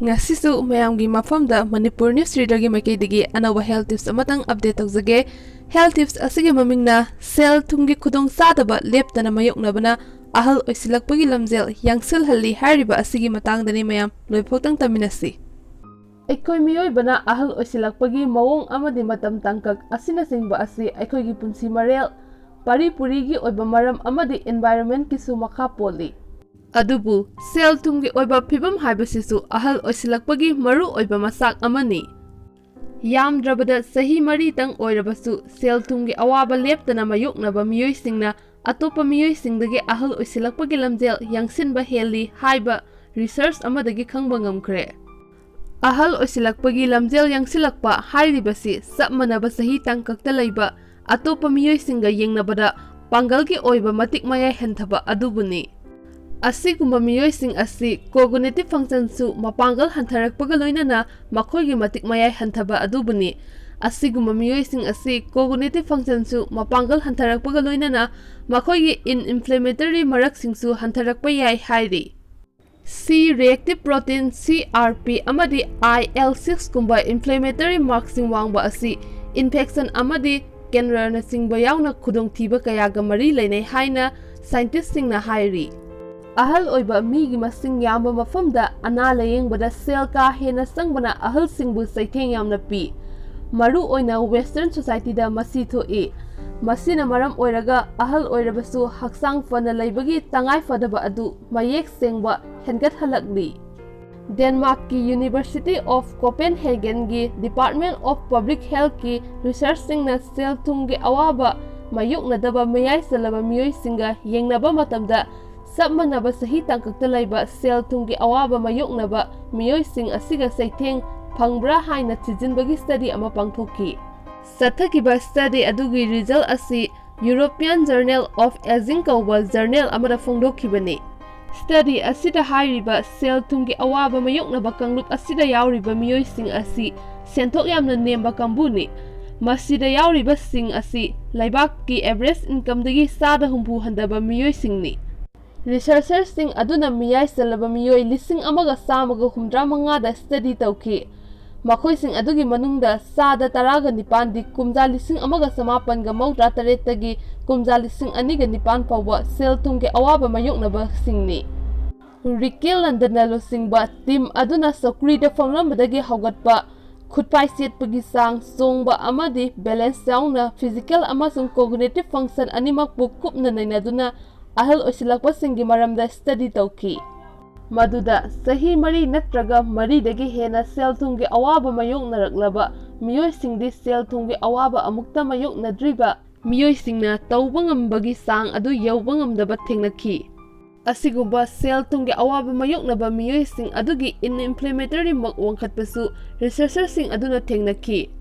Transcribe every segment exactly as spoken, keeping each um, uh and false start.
ꯉꯁꯤꯁꯨ ꯃꯌꯥꯝꯒꯤ ꯃꯐꯝꯗ ꯃꯅꯤꯄꯨꯔ ꯅ꯭ꯌꯨꯁ ꯔꯤꯗꯔꯒꯤ ꯃꯥꯏꯀꯩꯗꯒꯤ ꯑꯅꯧꯕ ꯍꯦꯜꯊ ꯇꯤꯞꯁ ꯑꯃꯇꯪ ꯑꯞꯗꯦꯠ ꯇꯧꯖꯒꯦ꯫ ꯍꯦꯜꯊ ꯇꯤꯞꯁ ꯑꯁꯤꯒꯤ ꯃꯃꯤꯡꯅ ꯁꯦꯜ ꯊꯨꯝꯒꯤ ꯈꯨꯗꯣꯡꯆꯥꯗꯕ ꯂꯦꯞꯇꯅ ꯃꯥꯌꯣꯛꯅꯕꯅ ꯑꯍꯜ ꯑꯣꯏꯁꯤꯜꯂꯛꯄꯒꯤ ꯂꯝꯖꯦꯜ ꯌꯥꯡꯁꯤꯜꯍꯜꯂꯤ ꯍꯥꯏꯔꯤꯕ ꯑꯁꯤꯒꯤ ꯃꯇꯥꯡꯗꯅꯤ꯫ ꯃꯌꯥꯝ ꯂꯣꯏꯐꯥꯎꯇꯪ ꯇꯝꯃꯤꯟꯅꯁꯤ꯫ ꯑꯩꯈꯣꯏ ꯃꯤꯑꯣꯏꯕꯅ ꯑꯍꯜ ꯑꯣꯏꯁꯤꯜꯂꯛꯄꯒꯤ ꯃꯑꯣꯡ ꯑꯃꯗꯤ ꯃꯇꯝ ꯇꯥꯡꯀꯛ ꯑꯁꯤꯅꯆꯤꯡꯕ ꯑꯁꯤ ꯑꯩꯈꯣꯏꯒꯤ ꯄꯨꯟꯁꯤ ꯃꯔꯦꯜ, ꯄꯔꯤ ꯄꯨꯔꯤꯒꯤ ꯑꯣꯏꯕ ꯃꯔꯝ ꯑꯃꯗꯤ ꯏꯟꯚꯥꯏꯔꯣꯟꯃꯦꯟꯠꯀꯤꯁꯨ ꯃꯈꯥ ꯄꯣꯜꯂꯤ꯫ ꯑꯗꯨꯕꯨ ꯁꯦꯜ ꯊꯨꯝꯒꯤ ꯑꯣꯏꯕ ꯐꯤꯕꯝ ꯍꯥꯏꯕꯁꯤꯁꯨ ꯑꯍꯜ ꯑꯣꯏꯁꯤꯜꯂꯛꯄꯒꯤ ꯃꯔꯨ ꯑꯣꯏꯕ ꯃꯆꯥꯛ ꯑꯃꯅꯤ꯫ ꯌꯥꯝꯗ꯭ꯔꯕꯗ ꯆꯍꯤ ꯃꯔꯤꯇꯪ ꯑꯣꯏꯔꯕꯁꯨ ꯁꯦꯜ ꯊꯨꯝꯒꯤ ꯑꯋꯥꯕ ꯂꯦꯞꯇꯅ ꯃꯥꯌꯣꯛꯅꯕ ꯃꯤꯑꯣꯏꯁꯤꯡꯅ ꯑꯇꯣꯞꯄ ꯃꯤꯑꯣꯏꯁꯤꯡꯗꯒꯤ ꯑꯍꯜ ꯑꯣꯏꯁꯤꯜꯂꯛꯄꯒꯤ ꯂꯝꯖꯦꯜ ꯌꯥꯡꯁꯤꯟꯕ ꯍꯦꯜꯂꯤ ꯍꯥꯏꯕ ꯔꯤꯁꯔꯆ ꯑꯃꯗꯒꯤ ꯈꯪꯕ ꯉꯝꯈ꯭ꯔꯦ꯫ ꯑꯍꯜ ꯑꯣꯏꯁꯤꯜꯂꯛꯄꯒꯤ ꯂꯝꯖꯦꯜ ꯌꯥꯡꯁꯤꯜꯂꯛꯄ ꯍꯥꯏꯔꯤꯕꯁꯤ ꯆꯞ ꯃꯥꯟꯅꯕ ꯆꯍꯤ ꯇꯥꯡꯀꯛꯇ ꯂꯩꯕ ꯑꯇꯣꯞꯄ ꯃꯤꯑꯣꯏꯁꯤꯡꯒ ꯌꯦꯡꯅꯕꯗ ꯄꯥꯡꯒꯜꯒꯤ ꯑꯣꯏꯕ ꯃꯇꯤꯛ ꯃꯌꯥꯏ ꯍꯟꯊꯕ ꯑꯗꯨꯕꯨꯅꯤ꯫ ꯑꯁꯤꯒꯨꯝꯕ ꯃꯤꯑꯣꯏꯁꯤꯡ ꯑꯁꯤ ꯀꯣꯒꯅꯤꯇꯤꯚ ꯐꯪꯁꯟꯁꯨ ꯃꯄꯥꯡꯒꯜ ꯍꯟꯊꯔꯛꯄꯒ ꯂꯣꯏꯅꯅ ꯃꯈꯣꯏꯒꯤ ꯃꯇꯤꯛ ꯃꯌꯥꯏ ꯍꯟꯊꯕ ꯑꯗꯨꯕꯨꯅꯤ꯫ ꯑꯁꯤꯒꯨꯝꯕ ꯃꯤꯑꯣꯏꯁꯤꯡ ꯑꯁꯤ ꯀꯣꯒꯅꯤꯇꯤꯚ ꯐꯪꯁꯟꯁꯨ ꯃꯄꯥꯡꯒꯜ ꯍꯟꯊꯔꯛꯄꯒ ꯂꯣꯏꯅꯅ ꯃꯈꯣꯏꯒꯤ ꯏꯟꯐ꯭ꯂꯦꯃꯦꯇꯔꯤ ꯃꯔꯛꯁꯤꯡꯁꯨ ꯍꯟꯊꯔꯛꯄ ꯌꯥꯏ ꯍꯥꯏꯔꯤ꯫ ꯁꯤ reactive protein, C R P, ꯑꯃꯗꯤ ꯑꯥꯏ ꯑꯦꯜ ꯁꯤꯛꯁ ꯀꯨꯝꯕ ꯏꯟꯐ꯭ꯂꯦꯃꯦꯇꯔꯤ ꯃꯥꯔꯛꯁꯤꯡ ꯋꯥꯡꯕ ꯑꯁꯤ ꯏꯟꯐꯦꯛꯁꯟ ꯑꯃꯗꯤ ꯀꯦꯟꯁꯔꯅꯆꯤꯡꯕ ꯌꯥꯎꯅ ꯈꯨꯗꯣꯡꯊꯤꯕ ꯀꯌꯥꯒ ꯃꯔꯤ ꯂꯩꯅꯩ ꯍꯥꯏꯅ ꯁꯥꯏꯟꯇꯤꯁꯁꯤꯡꯅ ꯍꯥꯏꯔꯤ꯫ ꯑꯍꯜ ꯑꯣꯏꯕ ꯃꯤꯒꯤ ꯃꯁꯤꯡ ꯌꯥꯝꯕ ꯃꯐꯝꯗ ꯑꯅꯥ ꯂꯥꯌꯦꯡꯕꯗ ꯁꯦꯜ ꯀꯥ ꯍꯦꯟꯅ ꯆꯪꯕꯅ ꯑꯍꯜꯁꯤꯡꯕꯨ ꯆꯩꯊꯦꯡ ꯌꯥꯝꯅ ꯄꯤ꯫ ꯃꯔꯨ ꯑꯣꯏꯅ ꯋꯦꯁꯇꯔꯟ ꯁꯣꯁꯥꯏꯇꯤꯗ ꯃꯁꯤ ꯊꯣꯛꯏ꯫ ꯃꯁꯤꯅ ꯃꯔꯝ ꯑꯣꯏꯔꯒ ꯑꯍꯜ ꯑꯣꯏꯔꯕꯁꯨ ꯍꯛꯆꯥꯡ ꯐꯅ ꯂꯩꯕꯒꯤ ꯇꯉꯥꯏ ꯐꯗꯕ ꯑꯗꯨ ꯃꯌꯦꯛ ꯁꯦꯡꯕ ꯍꯦꯟꯒꯠꯍꯜꯂꯛꯂꯤ꯫ ꯗꯦꯟꯃꯥꯔꯛꯀꯤ ꯌꯨꯅꯤꯚꯔꯁꯤꯇꯤ ꯑꯣꯐ ꯀꯣꯄꯦꯟꯍꯦꯒꯟꯒꯤ ꯗꯤꯄꯥꯔꯠꯃꯦꯟꯠ ꯑꯣꯐ ꯄꯕ꯭ꯂꯤꯛ ꯍꯦꯜꯊꯀꯤ ꯔꯤꯁꯔꯆꯁꯤꯡꯅ ꯁꯦꯜ ꯊꯨꯝꯒꯤ ꯑꯋꯥꯕ ꯃꯥꯌꯣꯛꯅꯗꯕ ꯃꯌꯥꯏ ꯆꯜꯂꯕ ꯃꯤꯑꯣꯏꯁꯤꯡꯒ ꯌꯦꯡꯅꯕ ꯃꯇꯝꯗ, ꯆꯞ ꯃꯥꯟꯅꯕ ꯆꯍꯤ ꯇꯥꯡꯀꯛꯇ ꯂꯩꯕ ꯁꯦꯜ ꯊꯨꯝꯒꯤ ꯑꯋꯥꯕ ꯃꯥꯌꯣꯛꯅꯕ ꯃꯤꯑꯣꯏꯁꯤꯡ ꯑꯁꯤꯒ ꯆꯩꯊꯦꯡ ꯐꯪꯕ꯭ꯔꯥ ꯍꯥꯏꯅ ꯊꯤꯖꯤꯟꯕꯒꯤ ꯁ꯭ꯇꯗꯤ ꯑꯃ ꯄꯥꯡꯊꯣꯛꯈꯤ꯫ ꯆꯠꯊꯈꯤꯕ ꯁ꯭ꯇꯗꯤ ꯑꯗꯨꯒꯤ ꯔꯤꯖꯜꯠ ꯑꯁꯤ ꯌꯨꯔꯣꯄꯤꯌꯟ ꯖꯔꯅꯦꯜ ꯑꯣꯐ ꯑꯦꯖꯤꯡ ꯀꯧꯕ ꯖꯔꯅꯦꯜ ꯑꯃꯗ ꯐꯣꯡꯗꯣꯛꯈꯤꯕꯅꯤ꯫ ꯁ꯭ꯇꯗꯤ ꯑꯁꯤꯗ ꯍꯥꯏꯔꯤꯕ ꯁꯦꯜ ꯊꯨꯝꯒꯤ ꯑꯋꯥꯕ ꯃꯥꯌꯣꯛꯅꯕ ꯀꯥꯡꯂꯨꯞ ꯑꯁꯤꯗ ꯌꯥꯎꯔꯤꯕ ꯃꯤꯑꯣꯏꯁꯤꯡ ꯑꯁꯤ ꯁꯦꯟꯊꯣꯛ ꯌꯥꯝꯅ ꯅꯦꯝꯕ ꯀꯥꯡꯕꯨꯅꯤ꯫ ꯃꯁꯤꯗ ꯌꯥꯎꯔꯤꯕꯁꯤꯡ ꯑꯁꯤ ꯂꯩꯕꯥꯛꯀꯤ ꯑꯦꯚꯔꯦꯖ ꯏꯟꯀꯝꯗꯒꯤ ꯆꯥꯗ ꯍꯨꯝꯐꯨ ꯍꯟꯊꯕ ꯃꯤꯑꯣꯏꯁꯤꯡꯅꯤ꯫ Researchersꯁꯤꯡ ꯑꯗꯨꯅ ꯃꯤꯌꯥꯏ ꯆꯜꯂꯕ ꯃꯤꯑꯣꯏ ꯂꯤꯁꯤꯡ ꯑꯃꯒ ꯆꯥꯝꯃꯒ ꯍꯨꯝꯗ꯭ꯔꯥ ꯃꯉꯥꯗ study ꯇꯧꯈꯤ꯫ ꯃꯈꯣꯏꯁꯤꯡ ꯑꯗꯨꯒꯤ ꯃꯅꯨꯡꯗ ꯆꯥꯗ ꯇꯔꯥꯒ ꯅꯤꯄꯥꯟꯗꯤ ꯀꯨꯝꯖꯥ ꯂꯤꯁꯤꯡ ꯑꯃꯒ ꯆꯃꯥꯄꯟꯒ ꯃꯧꯗ꯭ꯔꯥ ꯇꯔꯦꯠꯇꯒꯤ ꯀꯨꯝꯖꯥ ꯂꯤꯁꯤꯡ ꯑꯅꯤꯒ ꯅꯤꯄꯥꯟ ꯐꯥꯎꯕ ꯁꯦꯜ ꯊꯨꯝꯒꯤ ꯑꯋꯥꯕ ꯃꯥꯌꯣꯛꯅꯕꯁꯤꯡꯅꯤ꯫ ꯔꯤꯀꯦꯜ ꯂꯟꯗꯟꯅ ꯂꯨꯆꯤꯡꯕ team ꯑꯗꯨꯅ ꯆꯧꯀ꯭ꯔꯤꯗ ꯐꯝꯂꯝꯕꯗꯒꯤ ꯍꯧꯒꯠꯄ, ꯈꯨꯠꯄꯥꯏ ꯆꯦꯠꯄꯒꯤ ꯆꯥꯡ, ꯆꯣꯡꯕ ꯑꯃꯗꯤ balance ꯌꯥꯎꯅ physical ꯑꯃꯁꯨꯡ cognitive function ꯑꯅꯤꯃꯛꯄꯨ ꯀꯨꯞꯅ ꯅꯩꯅꯗꯨꯅ ꯑꯍꯜ ꯑꯣꯏꯁꯤꯜꯂꯛꯄꯁꯤꯡꯒꯤ ꯃꯔꯝꯗ study ꯇꯧꯈꯤ꯫ ꯃꯗꯨꯗ ꯆꯍꯤ ꯃꯔꯤ ꯅꯠꯇ꯭ꯔꯒ ꯃꯔꯤꯗꯒꯤ ꯍꯦꯟꯅ ꯁꯦꯜ ꯊꯨꯝꯒꯤ ꯑꯋꯥꯕ ꯃꯥꯌꯣꯛꯅꯔꯛꯂꯕ ꯃꯤꯑꯣꯏꯁꯤꯡꯗꯤ ꯁꯦꯜ ꯊꯨꯝꯒꯤ ꯑꯋꯥꯕ ꯑꯃꯨꯛꯇ ꯃꯥꯌꯣꯛꯅꯗ꯭ꯔꯤꯕ ꯃꯤꯑꯣꯏꯁꯤꯡꯅ ꯇꯧꯕ ꯉꯝꯕꯒꯤ ꯆꯥꯡ ꯑꯗꯨ ꯌꯧꯕ ꯉꯝꯗꯕ ꯊꯦꯡꯅꯈꯤ꯫ ꯑꯁꯤꯒꯨꯝꯕ ꯁꯦꯜ ꯊꯨꯝꯒꯤ ꯑꯋꯥꯕ ꯃꯥꯌꯣꯛꯅꯕ ꯃꯤꯑꯣꯏꯁꯤꯡ ꯑꯗꯨꯒꯤ inflammatory ꯃꯛ ꯋꯥꯡꯈꯠꯄꯁꯨ researchersꯁꯤꯡ ꯑꯗꯨꯅ ꯊꯦꯡꯅꯈꯤ꯫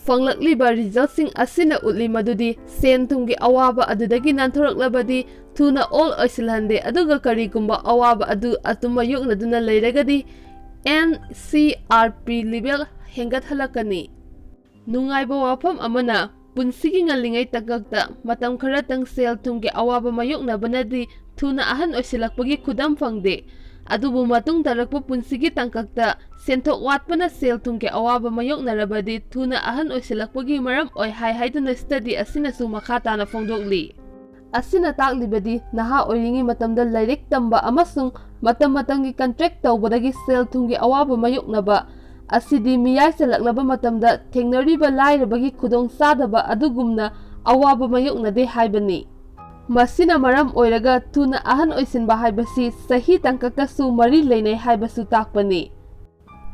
ꯐꯪꯂꯛꯂꯤꯕ resultꯁꯤꯡ ꯑꯁꯤꯅ ꯎꯠꯂꯤ ꯃꯗꯨꯗꯤ ꯁꯦꯟ ꯊꯨꯝꯒꯤ ꯑꯋꯥꯕ ꯑꯗꯨꯗꯒꯤ ꯅꯥꯟꯊꯣꯔꯛꯂꯕꯗꯤ ꯊꯨꯅ ꯑꯣꯜ ꯑꯣꯏꯁꯤꯜꯍꯟꯗꯦ, ꯑꯗꯨꯒ ꯀꯔꯤꯒꯨꯝꯕ ꯑꯋꯥꯕ ꯑꯗꯨ ꯑꯗꯨꯝ ꯃꯥꯌꯣꯛꯅꯗꯨꯅ ꯂꯩꯔꯒꯗꯤ N C R P level ꯍꯦꯟꯒꯠꯍꯜꯂꯛꯀꯅꯤ꯫ ꯅꯨꯡꯉꯥꯏꯕ ꯋꯥꯐꯝ ꯑꯃꯅ, ꯄꯨꯟꯁꯤꯒꯤ ꯉꯜꯂꯤꯉꯩ ꯇꯥꯡꯀꯛꯇ ꯃꯇꯝ ꯈꯔꯇꯪ ꯁꯦꯜ ꯊꯨꯝꯒꯤ ꯑꯋꯥꯕ ꯃꯥꯌꯣꯛꯅꯕꯅꯗꯤ ꯊꯨꯅ ꯑꯍꯟ ꯑꯣꯏꯁꯤꯜꯂꯛꯄꯒꯤ ꯈꯨꯗꯝ ꯐꯪꯗꯦ꯫ ꯑꯗꯨꯕꯨ ꯃꯇꯨꯡ ꯇꯥꯔꯛꯄ ꯄꯨꯟꯁꯤꯒꯤ ꯇꯥꯡꯀꯛꯇ ꯁꯦꯟꯊꯣꯛ ꯋꯥꯠꯄꯅ ꯁꯦꯜ ꯊꯨꯝꯒꯤ ꯑꯋꯥꯕ ꯃꯥꯌꯣꯛꯅꯔꯕꯗꯤ ꯊꯨꯅ ꯑꯍꯟ ꯑꯣꯏꯁꯤꯜꯂꯛꯄꯒꯤ ꯃꯔꯝ ꯑꯣꯏ ꯍꯥꯏ ꯍꯥꯏꯗꯨꯅ study ꯑꯁꯤꯅꯁꯨ ꯃꯈꯥ ꯇꯥꯅ ꯐꯣꯡꯗꯣꯛꯂꯤ꯫ ꯑꯁꯤꯅ ꯇꯥꯛꯂꯤꯕꯗꯤ ꯅꯍꯥ ꯑꯣꯏꯔꯤꯉꯩ ꯃꯇꯝꯗ ꯂꯥꯏꯔꯤꯛ ꯇꯝꯕ ꯑꯃꯁꯨꯡ ꯃꯇꯝ ꯃꯇꯝꯒꯤ contract ꯇꯧꯕꯗꯒꯤ ꯁꯦꯜ ꯊꯨꯝꯒꯤ ꯑꯋꯥꯕ ꯃꯥꯌꯣꯛꯅꯕ ꯑꯁꯤꯗꯤ ꯃꯤꯌꯥꯏ ꯆꯜꯂꯛꯂꯕ ꯃꯇꯝꯗ ꯊꯦꯡꯅꯔꯤꯕ ꯂꯥꯏꯔꯕꯒꯤ ꯈꯨꯗꯣꯡꯆꯥꯗꯕ ꯑꯗꯨꯒꯨꯝꯅ ꯑꯋꯥꯕ ꯃꯥꯌꯣꯛꯅꯗꯦ ꯍꯥꯏꯕꯅꯤ꯫ ꯃꯁꯤꯅ ꯃꯔꯝ ꯑꯣꯏꯔꯒ ꯊꯨꯅ ꯑꯍꯟ ꯑꯣꯏꯁꯤꯟꯕ ꯍꯥꯏꯕꯁꯤ ꯆꯍꯤ ꯇꯥꯡꯀꯛꯇꯁꯨ ꯃꯔꯤ ꯂꯩꯅꯩ ꯍꯥꯏꯕꯁꯨ ꯇꯥꯛꯄꯅꯤ꯫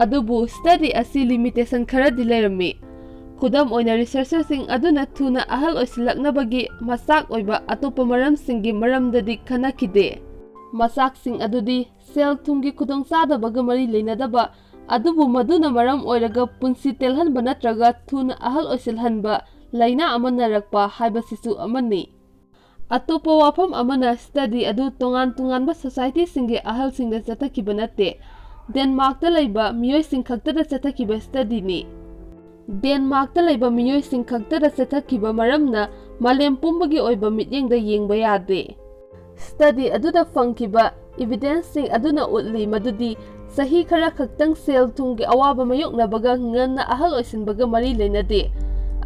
ꯑꯗꯨꯕꯨ study ꯑꯁꯤ limitation ꯈꯔꯗꯤ ꯂꯩꯔꯝꯃꯤ꯫ ꯈꯨꯗꯝ ꯑꯣꯏꯅ, researcherꯁꯤꯡ ꯑꯗꯨꯅ ꯊꯨꯅ ꯑꯍꯜ ꯑꯣꯏꯁꯤꯜꯂꯛꯅꯕꯒꯤ ꯃꯆꯥꯛ ꯑꯣꯏꯕ ꯑꯇꯣꯞꯄ ꯃꯔꯝꯁꯤꯡꯒꯤ ꯃꯔꯝꯗꯗꯤ ꯈꯟꯅꯈꯤꯗꯦ꯫ ꯃꯆꯥꯛꯁꯤꯡ ꯑꯗꯨꯗꯤ ꯁꯦꯜ ꯊꯨꯝꯒꯤ ꯈꯨꯗꯣꯡꯆꯥꯗꯕꯒ ꯃꯔꯤ ꯂꯩꯅꯗꯕ, ꯑꯗꯨꯕꯨ ꯃꯗꯨꯅ ꯃꯔꯝ ꯑꯣꯏꯔꯒ ꯄꯨꯟꯁꯤ ꯇꯦꯜꯍꯟꯕ ꯅꯠꯇ꯭ꯔꯒ ꯊꯨꯅ ꯑꯍꯜ ꯑꯣꯏꯁꯤꯜꯍꯟꯕ ꯂꯥꯏꯅꯥ ꯑꯃ ꯅꯥꯔꯛꯄ ꯍꯥꯏꯕꯁꯤꯁꯨ ꯑꯃꯅꯤ꯫ ꯑꯇꯣꯞꯄ ꯋꯥꯐꯝ ꯑꯃꯅ, study ꯑꯗꯨ ꯇꯣꯉꯥꯟ ꯇꯣꯉꯥꯟꯕ societyꯁꯤꯡꯒꯤ ꯑꯍꯜꯁꯤꯡꯗ ꯆꯠꯊꯈꯤꯕ ꯅꯠꯇꯦ꯫ ꯗꯦꯟꯃꯥꯔꯛꯇ ꯂꯩꯕ ꯃꯤꯑꯣꯏꯁꯤꯡ ꯈꯛꯇꯗ ꯆꯠꯊꯈꯤꯕ studyꯅꯤ꯫ ꯗꯦꯟꯃꯥꯔꯛꯇ ꯂꯩꯕ ꯃꯤꯑꯣꯏꯁꯤꯡ ꯈꯛꯇꯗ ꯆꯠꯊꯈꯤꯕ ꯃꯔꯝꯅ ꯃꯥꯂꯦꯝ ꯄꯨꯝꯕꯒꯤ ꯑꯣꯏꯕ ꯃꯤꯠꯌꯦꯡꯗ ꯌꯦꯡꯕ ꯌꯥꯗꯦ꯫ ꯁ꯭ꯇꯗꯤ ꯑꯗꯨꯗ ꯐꯪꯈꯤꯕ ꯏꯚꯤꯗꯦꯟꯁꯁꯤꯡ ꯑꯗꯨꯅ ꯎꯠꯂꯤ ꯃꯗꯨꯗꯤ ꯆꯍꯤ ꯈꯔ ꯈꯛꯇꯪ ꯁꯦꯜ ꯊꯨꯝꯒꯤ ꯑꯋꯥꯕ ꯃꯥꯌꯣꯛꯅꯕꯒ ꯉꯟꯅ ꯑꯍꯜ ꯑꯣꯏꯁꯤꯟꯕꯒ ꯃꯔꯤ ꯂꯩꯅꯗꯦ꯫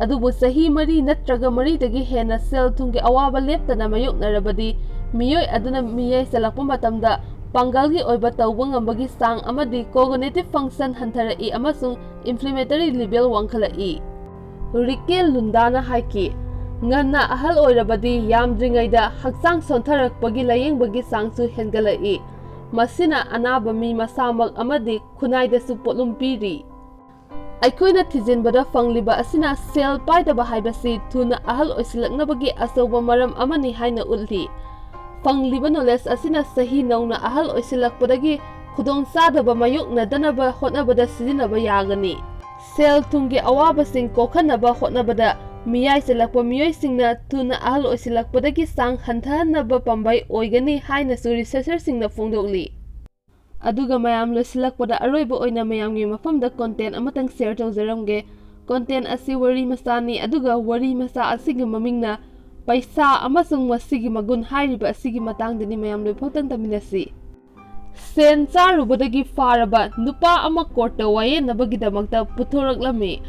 ꯑꯗꯨꯕꯨ ꯆꯍꯤ ꯃꯔꯤ ꯅꯠꯇ꯭ꯔꯒ ꯃꯔꯤꯗꯒꯤ ꯍꯦꯟꯅ ꯁꯦꯜ ꯊꯨꯝꯒꯤ ꯑꯋꯥꯕ ꯂꯦꯞꯇꯅ ꯃꯥꯌꯣꯛꯅꯔꯕꯗꯤ ꯃꯤꯑꯣꯏ ꯑꯗꯨꯅ ꯃꯤꯌꯥꯏ ꯆꯜꯂꯛꯄ ꯃꯇꯝꯗ ꯄꯥꯡꯒꯜꯒꯤ ꯑꯣꯏꯕ ꯇꯧꯕ ꯉꯝꯕꯒꯤ ꯆꯥꯡ ꯑꯃꯗꯤ ꯀꯣꯒꯅꯤꯇꯤꯚ ꯐꯪꯁꯟ ꯍꯟꯊꯔꯛꯏ ꯑꯃꯁꯨꯡ ꯏꯟꯐ꯭ꯂꯦꯃꯦꯇꯔꯤ ꯂꯦꯚꯦꯜ ꯋꯥꯡꯈꯠꯂꯛꯏ꯫ ꯔꯤꯀꯦꯜ ꯂꯨꯟꯗꯥꯅ ꯍꯥꯏꯈꯤ, ꯉꯟꯅ ꯑꯍꯜ ꯑꯣꯏꯔꯕꯗꯤ ꯌꯥꯝꯗ꯭ꯔꯤꯉꯩꯗ ꯍꯛꯆꯥꯡ ꯁꯣꯟꯊꯔꯛꯄꯒꯤ ꯂꯥꯌꯦꯡꯕꯒꯤ ꯆꯥꯡꯁꯨ ꯍꯦꯟꯒꯠꯂꯛꯏ꯫ ꯃꯁꯤꯅ ꯑꯅꯥꯕ ꯃꯤ ꯃꯁꯥꯃꯛ ꯑꯃꯗꯤ ꯈꯨꯟꯅꯥꯏꯗꯁꯨ ꯄꯣꯠꯂꯨꯝ ꯄꯤꯔꯤ꯫ ꯑꯩꯈꯣꯏꯅ ꯊꯤꯖꯤꯟꯕꯗ ꯐꯪꯂꯤꯕ ꯑꯁꯤꯅ ꯁꯦꯜ ꯄꯥꯏꯗꯕ ꯍꯥꯏꯕꯁꯤ ꯊꯨꯅ ꯑꯍꯜ ꯑꯣꯏꯁꯤꯜꯂꯛꯅꯕꯒꯤ ꯑꯆꯧꯕ ꯃꯔꯝ ꯑꯃꯅꯤ ꯍꯥꯏꯅ ꯎꯠꯂꯤ꯫ ꯐꯪꯂꯤꯕ ꯅꯣꯂꯦꯖ ꯑꯁꯤꯅ ꯆꯍꯤ ꯅꯧꯅ ꯑꯍꯜ ꯑꯣꯏꯁꯤꯜꯂꯛꯄꯗꯒꯤ ꯈꯨꯗꯣꯡꯆꯥꯗꯕ ꯃꯥꯌꯣꯛꯅꯗꯅꯕ ꯍꯣꯠꯅꯕꯗ ꯁꯤꯖꯤꯟꯅꯕ ꯌꯥꯒꯅꯤ꯫ ꯁꯦꯜ ꯊꯨꯝꯒꯤ ꯑꯋꯥꯕꯁꯤꯡ ꯀꯣꯛꯍꯟꯅꯕ ꯍꯣꯠꯅꯕꯗ ꯃꯤꯌꯥꯏ ꯆꯜꯂꯛꯄ ꯃꯤꯑꯣꯏꯁꯤꯡꯅ ꯊꯨꯅ ꯑꯍꯜ ꯑꯣꯏꯁꯤꯜꯂꯛꯄꯗꯒꯤ ꯆꯥꯡ ꯍꯟꯊꯍꯟꯅꯕ ꯄꯥꯝꯕꯩ ꯑꯣꯏꯒꯅꯤ ꯍꯥꯏꯅꯁꯨ ꯔꯤꯁꯔꯆꯔꯁꯤꯡꯅ ꯐꯣꯡꯗꯣꯛꯂꯤ꯫ ꯑꯗꯨꯒ ꯃꯌꯥꯝ, ꯂꯣꯏꯁꯤꯜꯂꯛꯄꯗ ꯑꯔꯣꯏꯕ ꯑꯣꯏꯅ ꯃꯌꯥꯝꯒꯤ ꯃꯐꯝꯗ ꯀꯣꯟꯇꯦꯟ ꯑꯃꯇꯪ ꯁꯤꯌꯔ ꯇꯧꯖꯔꯝꯒꯦ꯫ ꯀꯣꯟꯇꯦꯟ ꯑꯁꯤ ꯋꯥꯔꯤ ꯃꯆꯥꯅꯤ, ꯑꯗꯨꯒ ꯋꯥꯔꯤ ꯃꯆꯥ ꯑꯁꯤꯒꯤ ꯃꯃꯤꯡꯅ ꯄꯩꯁꯥ ꯑꯃꯁꯨꯡ ꯃꯁꯤꯒꯤ ꯃꯒꯨꯟ ꯍꯥꯏꯔꯤꯕ ꯑꯁꯤꯒꯤ ꯃꯇꯥꯡꯗꯅꯤ꯫ ꯃꯌꯥꯝ ꯂꯣꯏꯐꯥꯎꯇꯪ ꯇꯝꯃꯤꯟꯅꯁꯤ꯫ ꯁꯦꯟ ꯆꯥꯔꯨꯕꯗꯒꯤ ꯐꯥꯔꯕ ꯅꯨꯄꯥ ꯑꯃ ꯀꯣꯔꯠꯇ ꯋꯥꯌꯦꯟꯅꯕꯒꯤꯗꯃꯛꯇ ꯄꯨꯊꯣꯔꯛꯂꯝꯃꯤ꯫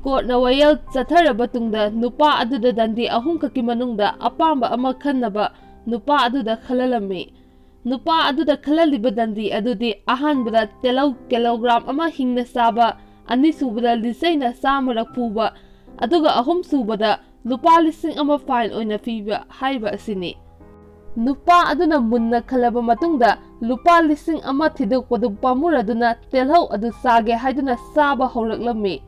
ꯀꯣꯔꯠꯅ ꯋꯥꯌꯦꯜ ꯆꯠꯊꯔꯕ ꯇꯨꯡꯗ ꯅꯨꯄꯥ ꯑꯗꯨꯗ ꯗꯟꯗꯤ ꯑꯍꯨꯝꯈꯛꯀꯤ ꯃꯅꯨꯡꯗ ꯑꯄꯥꯝꯕ ꯑꯃ ꯈꯟꯅꯕ ꯅꯨꯄꯥ ꯑꯗꯨꯗ ꯈꯜꯍꯜꯂꯝꯃꯤ꯫ ꯅꯨꯄꯥ ꯑꯗꯨꯗ ꯈꯜꯍꯜꯂꯤꯕ ꯗꯟꯗꯤ ꯑꯗꯨꯗꯤ ꯑꯍꯥꯟꯕꯗ ꯇꯦꯜꯍꯧ ꯀꯤꯂꯣꯒ꯭ꯔꯥꯝ ꯑꯃ ꯍꯤꯡꯅ ꯆꯥꯕ, ꯑꯅꯤꯁꯨꯕꯗ ꯂꯤꯆꯩꯅ ꯆꯥꯝꯃꯔꯛ ꯐꯨꯕ, ꯑꯗꯨꯒ ꯑꯍꯨꯝꯁꯨꯕꯗ ꯂꯨꯄꯥ ꯂꯤꯁꯤꯡ ꯑꯃ ꯐꯥꯏꯟ ꯑꯣꯏꯅ ꯄꯤꯕ ꯍꯥꯏꯕ ꯑꯁꯤꯅꯤ꯫ ꯅꯨꯄꯥ ꯑꯗꯨꯅ ꯃꯨꯟꯅ ꯈꯜꯂꯕ ꯃꯇꯨꯡꯗ ꯂꯨꯄꯥ ꯂꯤꯁꯤꯡ ꯑꯃ ꯊꯤꯗꯣꯛꯄꯗꯨ ꯄꯥꯝꯃꯨꯔꯗꯨꯅ ꯇꯦꯜꯍꯧ ꯑꯗꯨ ꯆꯥꯒꯦ ꯍꯥꯏꯗꯨꯅ ꯆꯥꯕ ꯍꯧꯔꯛꯂꯝꯃꯤ꯫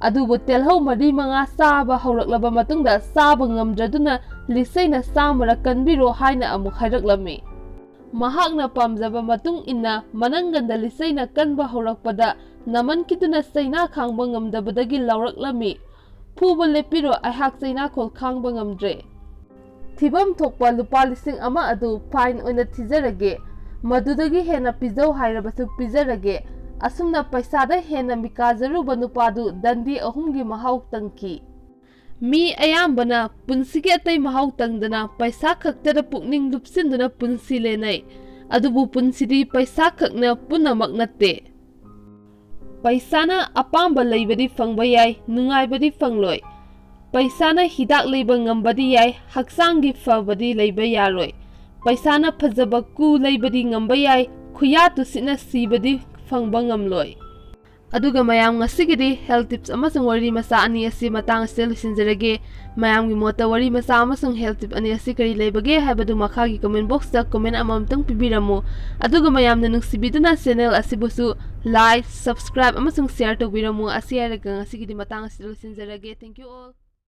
ꯑꯗꯨꯕꯨ ꯇꯦꯜꯍꯧ ꯃꯔꯤ ꯃꯉꯥ ꯆꯥꯕ ꯍꯧꯔꯛꯂꯕ ꯃꯇꯨꯡꯗ ꯆꯥꯕ ꯉꯝꯗ꯭ꯔꯗꯨꯅ ꯂꯤꯆꯩꯅ ꯆꯥꯝꯃꯔꯛ ꯀꯟꯕꯤꯔꯣ ꯍꯥꯏꯅ ꯑꯃꯨꯛ ꯍꯥꯏꯔꯛꯂꯝꯃꯤ꯫ ꯃꯍꯥꯛꯅ ꯄꯥꯝꯖꯕ ꯃꯇꯨꯡ ꯏꯟꯅ ꯃꯅꯪꯒꯟꯗ ꯂꯤꯆꯩꯅ ꯀꯟꯕ ꯍꯧꯔꯛꯄꯗ ꯅꯥꯃꯟꯈꯤꯗꯨꯅ ꯆꯩꯅꯥ ꯈꯥꯡꯕ ꯉꯝꯗꯕꯗꯒꯤ ꯂꯥꯎꯔꯛꯂꯝꯃꯤ꯫ "ꯐꯨꯕ ꯂꯦꯞꯄꯤꯔꯣ, ꯑꯩꯍꯥꯛ ꯆꯩꯅꯥꯈꯣꯜ ꯈꯥꯡꯕ ꯉꯝꯗ꯭ꯔꯦ꯫ ꯊꯤꯐꯝ ꯊꯣꯛꯄ ꯂꯨꯄꯥ ꯂꯤꯁꯤꯡ ꯑꯃ ꯑꯗꯨ ꯐꯥꯏꯟ ꯑꯣꯏꯅ ꯊꯤꯖꯔꯒꯦ, ꯃꯗꯨꯗꯒꯤ ꯍꯦꯟꯅ ꯄꯤꯖꯧ ꯍꯥꯏꯔꯕꯁꯨ ꯄꯤꯖꯔꯒꯦ"꯫ ꯑꯁꯨꯝꯅ ꯄꯩꯁꯥꯗ ꯍꯦꯟꯅ ꯃꯤꯀꯥꯖꯔꯨꯕ ꯅꯨꯄꯥꯗꯨ ꯗꯟꯗꯤ ꯑꯍꯨꯝꯒꯤ ꯃꯍꯥꯎ ꯇꯪꯈꯤ꯫ ꯃꯤ ꯑꯌꯥꯝꯕꯅ ꯄꯨꯟꯁꯤꯒꯤ ꯑꯇꯩ ꯃꯍꯥꯎ ꯇꯪꯗꯅ ꯄꯩꯁꯥ ꯈꯛꯇꯗ ꯄꯨꯛꯅꯤꯡ ꯂꯨꯞꯁꯤꯟꯗꯨꯅ ꯄꯨꯟꯁꯤ ꯂꯦꯟꯅꯩ꯫ ꯑꯗꯨꯕꯨ ꯄꯨꯟꯁꯤꯗꯤ ꯄꯩꯁꯥ ꯈꯛꯅ ꯄꯨꯝꯅꯃꯛ ꯅꯠꯇꯦ꯫ ꯄꯩꯁꯥꯅ ꯑꯄꯥꯝꯕ ꯂꯩꯕꯗꯤ ꯐꯪꯕ ꯌꯥꯏ, ꯅꯨꯡꯉꯥꯏꯕꯗꯤ ꯐꯪꯂꯣꯏ꯫ ꯄꯩꯁꯥꯅ ꯍꯤꯗꯥꯛ ꯂꯩꯕ ꯉꯝꯕꯗꯤ ꯌꯥꯏ, ꯍꯛꯆꯥꯡꯒꯤ ꯐꯕꯗꯤ ꯂꯩꯕ ꯌꯥꯔꯣꯏ꯫ ꯄꯩꯁꯥꯅ ꯐꯖꯕ ꯀꯨ ꯂꯩꯕꯗꯤ ꯉꯝꯕ ꯌꯥꯏ, ꯈꯨꯌꯥ ꯇꯨꯁꯤꯠꯅ ꯁꯤꯕꯗꯤ ꯐꯪꯕ ꯉꯝꯂꯣꯏ꯫ ꯑꯗꯨꯒ ꯃꯌꯥꯝ, ꯉꯁꯤꯒꯤꯗꯤ health tips ꯑꯃꯁꯨꯡ ꯋꯥꯔꯤ ꯃꯆꯥ ꯑꯅꯤ ꯑꯁꯤ ꯃꯇꯥꯡ ꯑꯁꯤꯗ ꯂꯣꯏꯁꯤꯟꯖꯔꯒꯦ꯫ ꯃꯌꯥꯝꯒꯤ ꯃꯣꯠꯇ ꯋꯥꯔꯤ ꯃꯆꯥ ꯑꯃꯁꯨꯡ health tip ꯑꯅꯤ ꯑꯁꯤ ꯀꯔꯤ ꯂꯩꯕꯒꯦ ꯍꯥꯏꯕꯗꯨ ꯃꯈꯥꯒꯤ comment boxꯇ comment ꯑꯃꯃꯝꯇꯪ ꯄꯤꯕꯤꯔꯝꯃꯨ꯫ ꯑꯗꯨꯒ ꯃꯌꯥꯝꯅ ꯅꯨꯡꯁꯤꯕꯤꯗꯨꯅ channel ꯑꯁꯤꯕꯨꯁꯨ like, subscribe ꯑꯃꯁꯨꯡ share ꯇꯧꯕꯤꯔꯝꯃꯨ꯫ ꯑꯁꯤ ꯍꯥꯏꯔꯒ ꯉꯁꯤꯒꯤꯗꯤ ꯃꯇꯥꯡ ꯑꯁꯤꯗ ꯂꯣꯏꯁꯤꯟꯖꯔꯒꯦ꯫ Thank you all.